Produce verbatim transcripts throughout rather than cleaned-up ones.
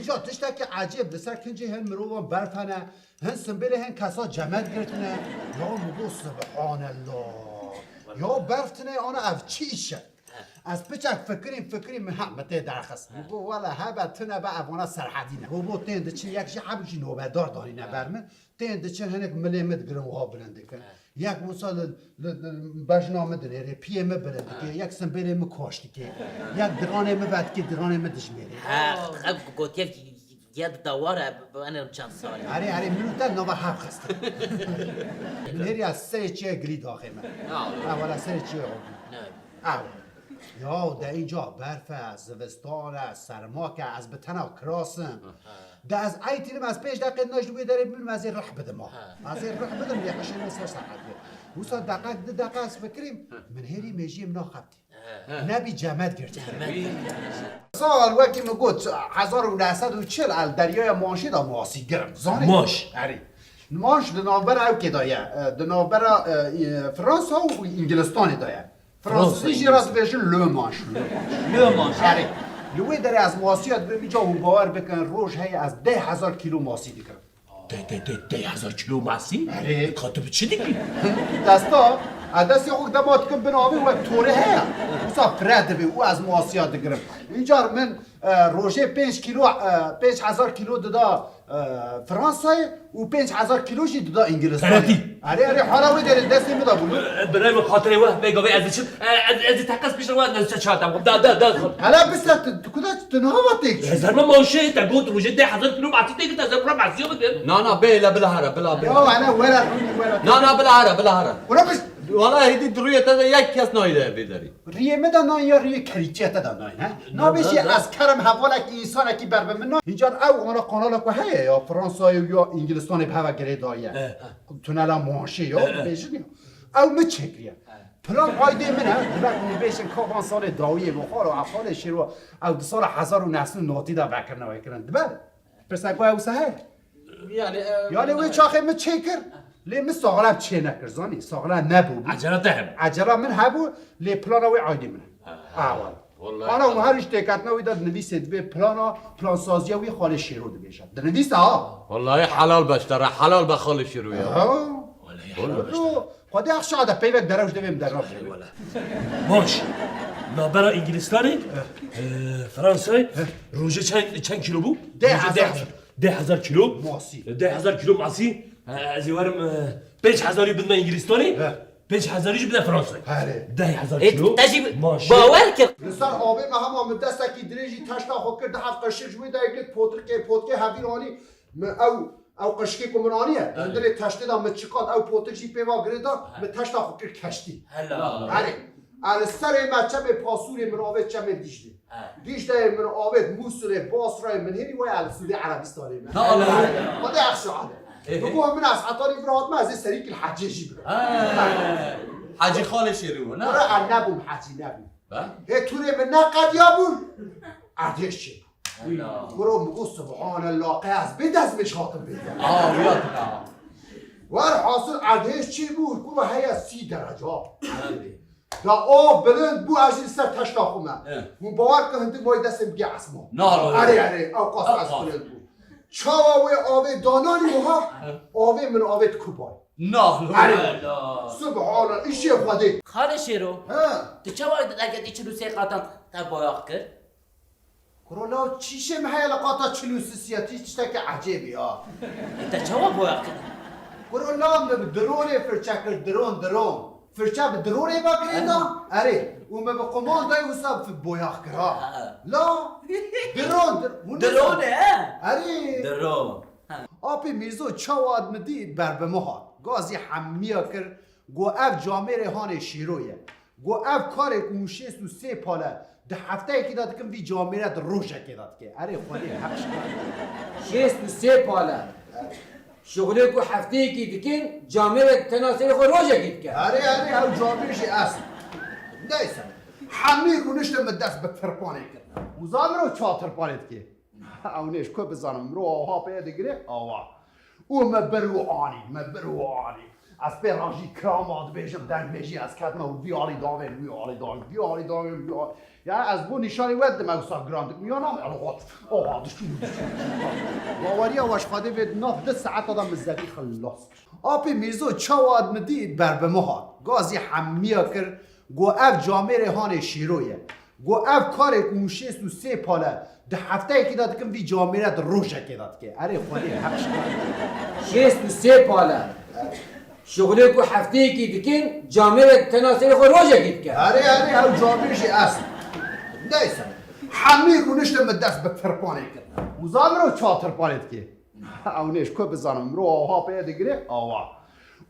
Ya tiştekî ecêb, li ser kincê hin mirovan berf hene, hin simbêlê hin kesa cemed girtine. Ya min got, Subhanallah. Ya berf tine, ana ev çi îş e? Ez piçek fikirîm, fikirîm, min ha, min tê derxist. Min got, wele hebe tune be, evana serhedî ne. Got, bo tên diçin, yek jî heb jî nobedar danîne ber min. Tên diçin hinek milê min digirin wiha bilind dikin. He. Yek wisa li, li, li bejna min dinêrê, piyê min bilind dike, he, yek simbêlê min kaş dike, yek diranê min vedikê, diranê min dijmêrê. He, ev gotiye ya di dawar e, bi, bi, enem çend salî. Erê, erê, min û te nava hev xistin. Min hêriya serê çiyê gilî daxê me. Ha, wala serê çiyê xwe. Ne. Ew. Ya de înca berf e, zivistan e, sermak e, ez bi tena kiras im. Ha. De ez eytînim, ez pênc deqê naş li wê derê bibînim, ez ê rih bidim ha. Ha. Ez ê rih bidim, lê qişê min ser serhedê. Wisa deqek, di deqe ez fikirîm, min hêrî mêjiyê min naxebitî. Ha. Nebî cemed girtî. Sal wekî min got, hezar û neh sed û çil el deryaya Manşê de masî girim. Zanî? Manş. Erê. Manş di navbera ew kê de ye. E, di navbera, e, e, Fransa û Îngilistanê de ye. Fransizî jî re dibêjin Le Manche, Le Manche. Le Manche. Erê. Li wê derê ez masiya dibirim, îca hûn bawer bikin, roj heye ez deh hezar kîlo masî dikirim. Deh, deh, deh, deh hezar kîlo masî? Erê. Ka tu bi çi dikî? Desta, ez destê xwe dema dikim bin avê wek torê heye. Wisa fire dibe û ez masiya digirim. Încar min, e, rojê pênc kîlo, e, pênc hezar kîlo dida, e, Fransayê û pênc hezar kîlo jî dida Îngilistanê. Teretî. Erê, erê, hala wê derê destê min de bû. E, birayê min, xatirê we, vê gavê ez diçim. E, ez, ez ê teqez piştre we, ez çatem. Da, da, da. Hele bise, tu, tu kuda, tu niha va têk çû. Ez herme Manşê, te got rojê deh hezar kîlo masî têkit, ez herme masiya bidim. Na, na, bê, le bila here, bila, bila. Ya, hele were, rûnî were. Na, na, bila here, bila here. Ura biz. Wala hêdî di rûyê te de yek kes nayê de vê derî. Riyê min de nayê ya riyê kerîçiya te de nayê, he? Na, nabêjî na, na. Ez kerem hevalekî, însanekî ber bi min na. Încar ew ana kanala ku heye ya Fransayê û ya Îngilistanê bi heve girê daye. Eh. Tunela Manşê ya, eh, eh, dibêjin ya. Ew min çêkiriye. Eh. Plan aydê min e, dibe ku min bêjin ka van salê dawiyê bo xalo, ev xalê şêro, ew di sala hezar û neh sed û notî de vekirine wê kirin. Dibe? Pirsek waya wisa heye? Yani, e, yani wê çaxê min çêkir, lê min saxlem çê nekir, zanî, saxlem nebû. Ecela te hebû. Ecela min hebû, lê plana wê aydê min e. Ha, ha. Awa. Vallahi. Ana û her iş têketina wî de dinivîsê, dibê plana, plansaziya wî xalê Şêro dibêje. Dinivîse ha. Vallahi helal be ji te re, helal be xalê Şêro ya. Ha. Vallahi helal be ji te re. Xwedê exşa de peyvek derew ji devê min dernabe. Wala. Baş. Navbera Îngilistanê, e, Fransayê, rojê çend, çend kîlo bû? Deh hezar. Rojê deh hezar. Deh hezar kîlo. Masî. Deh hezar kîlo masî. E, ez ê werim, e, pênc hezarî bidime Îngilistanê. He. Pênc hezarî jî bide Fransayê. Herê. Deh hezar kîlo. E, te jî bawer kir. Li ser avê me hema min destekî dirêjî teşta xwe kir, di heft qeşik ji wê de yek potrikê, potkê hevîr anî. Min ew Ew qişkê ku min aniye, di hundirê teştê de min çiqand, ew potik jî pê ve girê da, min teşta xwe kir keştî. Hela. Erê, ez li serê me çemê Pasûrê min avêt çemê Dîclê. He. Dîcleyê min avêt Mûsilê, Basrayê min hêrî waya li Sûdê Erebistanê me. Hela. Xwedê exşa ale. He, he. Min got min ez hetanî vir hatime, ez ê serî kil hecê jî bikim. He. Hecî Xalê Şêrî bû, ne? Were ez nebûm hecî nebûm. He? Hê tûrê min neqediya bûn. Erdhêj çê. Hela. Kuro min got, Subhanallah, qey ez bê dezmêj hatim bê. Aa, wiya tune ha. Werhasil erdhêj çê bû, kuro heye sî dereca. Tabii. Da o bilind bû, ez jî li ser teşta xwe me. He. Hûn bawer kin, hindik mayî destê min bigê esman. Na, na, na. Erê, erê, ew qas ez bilind bû. Çawa wê avê dananî wiha, he, avê min avêt kubay. Na, erê. Hela. Subhanallah, îşê Xwedê. Xalê Şêro, he, tu çawa derketî çil û sê qatan te bayax kir? Kuro la çîşê min heye li qata çil û sisiya, tiştekî ecêbî ya. E, te çawa boya kir? Kuro la min bi dronê firçe kir, dron, dron. Firçe bi dronê ve girê da? Erê. Û min bi qumandayê wisa boya kir ha. Ha. La dron, dr-, hûn dronê, he? Erê. Dron. Ha. Apê Mîrzo çawa min dî ber bi min hat. Gazî hemiya kir, got ev camêrê hanê Şêro ye. Got, ev karê ku hûn şêst û sê pale di hefteyekî de dikin, vî camêre di rojekê de dike. Erê, Xwedê heq ji we. Şêst û sê pale. Şixulê ku hefteyekî dikin, camêrek tena serê xwe rojekê dike. Erê, erê, ew camêr jî ez. Neyse. Hemî rûniştin min dest bi tirpanê kir. Û zanî mirov çawa tirpanê dike? Ew nêj ku bizanim, mirov awa pê digire, awa. Û me bir û anî, me bir û anî. Ez pê rajî kirama dibêjim, dengbêjî ez ketime û vî alî davên, wî alî davên, vî alî davên, wî alî. Ya ez bo nîşanî we dime wisa giran dikim. Ya nam, el hat, oha, dişû, dişû, dişû. Baweriya we ji Xwedê vê di nav di saeta de min zevî xilas kir. Apê Mîrzo çawa min dî ber bi min hat. Gazî hemiya kir, got ev camêrê hanê şêro ye. Got ev karê ku hûn şêst û sê pale di hefteyekê de dikin, vî camêre di rojekê de dike. Erê Xwedê heq ji we. Şêst û sê pale. Şixulê ku hefteyekî dikin, camêrek tena serê xwe rojekî dike. Erê, erê, ew camêr jî ez. Neyse. Hemî rûniştin min dest bi tirpanê kir. Û zanî mirov çawa tirpanê dike? Ew nê ji ku bizanim, mirov awa pê digire, awa.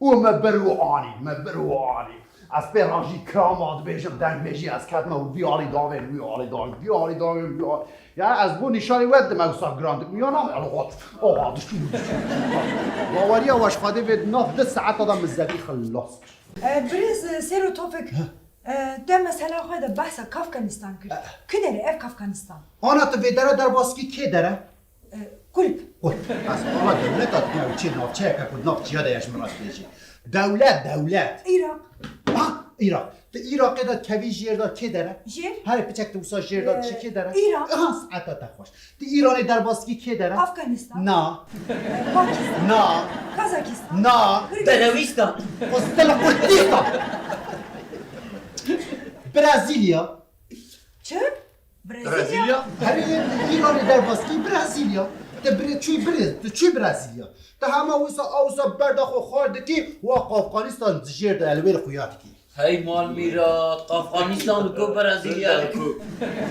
Û me bir û anî, me bir û anî. Ez pê rajî kirama dibêjim, dengbêjî ez ketime û vî alî davên, wî alî davên, vî alî davên, wî alî. Ya ez bo nîşanî we dime wisa giran dikim. Ya nam, el hat, oha, dişû, dişû, dişû. Baweriya we ji Xwedê vê di nav di saeta de min zevî xilas kir. E, birêz, e, Sêro Tofik, e, te mesela xwe de behsa Kafkanistan kir. Kî der e ev Kafkanistan? Ana tu vê dere derbaskî kê der e? E, kulp. Kulp. Ez ala dewleta dibînim, ew çi navçeyeke ku nav çiya de ye ji min re dibêjî. Dewlet, dewlet. Îraq. Ha, Îraq. Tu Îraqê de kevî jêr de kê der e? Jêr? Herê piçek tu wisa jêr de çi kê der e? Îran. Aha, saeta te xweş. Tu Îranê derbaskî kê der e? Afganistan. Na. Pakistan. Na. Kazakistan. Na. Kırgızistan. Derewîstan. Kostel Kurdistan. Brezilya. Çi? Brezilya? Brezilya? Herê Îranê derbaskî Brezilya. Te bire çû bire, tu çû Brezilya. Te hema wisa awsa berda xwe xwar dikî, wa Afganistan dijêr de elwêr xuya dikî. Hey mal mîra, Afganistan li ku Brezilya li ku?